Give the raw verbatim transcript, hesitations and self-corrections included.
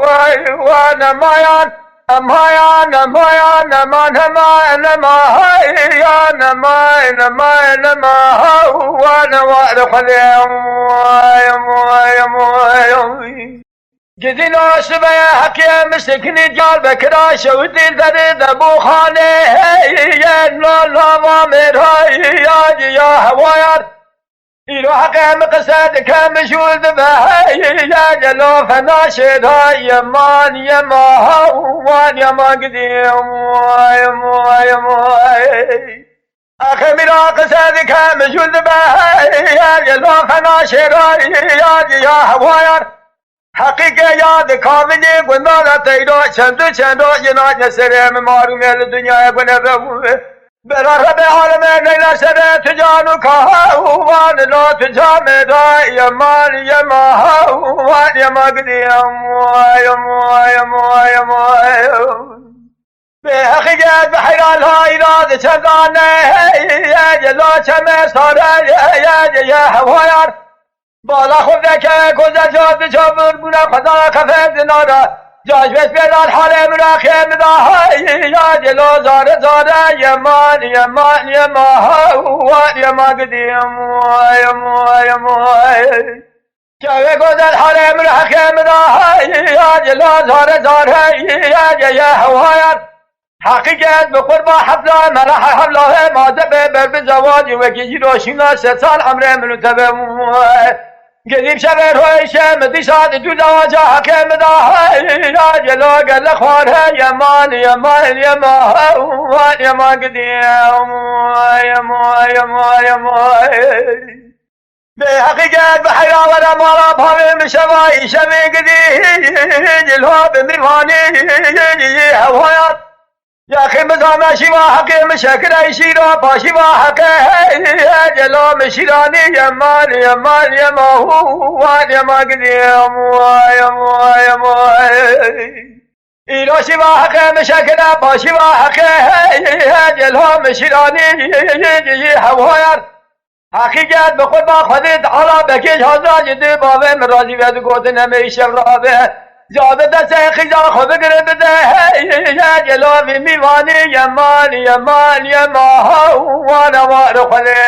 Way, wa nemayan, emayan, emayan, ema, nema, nema, hay, ya nema, nema, nema, ha, wa newa, re xwedê, em, way, em, way, em, way, em. Gidîna şiveye heqê em şiknî Diyarbekira şewitî zerê de bo xanê, hey, ye, la, la, va, mêra, ya, ya, hewayar. Îro heqê min qise dike, min jûl dibe, hey, ya gelo fena şêda, yeman, yema, ha, wan, yema gidî, way, way, way. Axê mîra qise dike, min jûl dibe, hey, ya gelo fena şêda, ya, ya hewayar. Heqîqe ya di kavinê gundala teyro, çend û çend o yina ne serê min marûmê li dinyayê gune bebû. Bera Rebê alemê neyna sere tu can û kaha û van lo tu camê da yeman yema ha û van yema gidiyem wa yem wa yem wa yem wa yem. Bê heqîqet bi heyran hayra di çendane ye ye lo çeme sare ye ye ye ye hewayar. Bala xwe veke, goze ca dica vir bûne xwedana qefe dinara. Ca ji ber bêlan halê min axê min da hay, ya gelo zare zare, yeman, yeman, yema, ha, wa, yema gidiyem, wa, yem, wa, yem, wa. Kevê gozel halê min axê min da hay, ya gelo zare zare, ya, ya, ya, hewayar. Heqîqet bi qurba hefla mera hevla he ma de be ber bi zewacî wekî îro şîna se sal emrê min û teve. Gelî şevê royşe mi dîsa di tu zewaca heqê mi da hay ya gelo gele xwar he yeman yeman yema he wan yema gidî yema yema yema. Bê heqîqet bi heyra were mala bavê min şeva îşevê gidî cilha bi mîvanî hewayat. Yaxê min zame şîva heqê min şekirey şîra paşîva heqê hey hey gelo min şîranî yeman yeman yema hû wan yema gidî yema yema yema. Îro şîva heqê min şekire paşîva heqê hey hey gelo min şîranî hewayar. Heqîqet bi qurba Xwedê Teala bekê ji hazra ji di bavê min razî be digotin em ê îşev rabe. Cabe destê xîza xwe bigire bide hey hey gelo vî mîvanî yeman yeman yema ha wane ware Xwedê.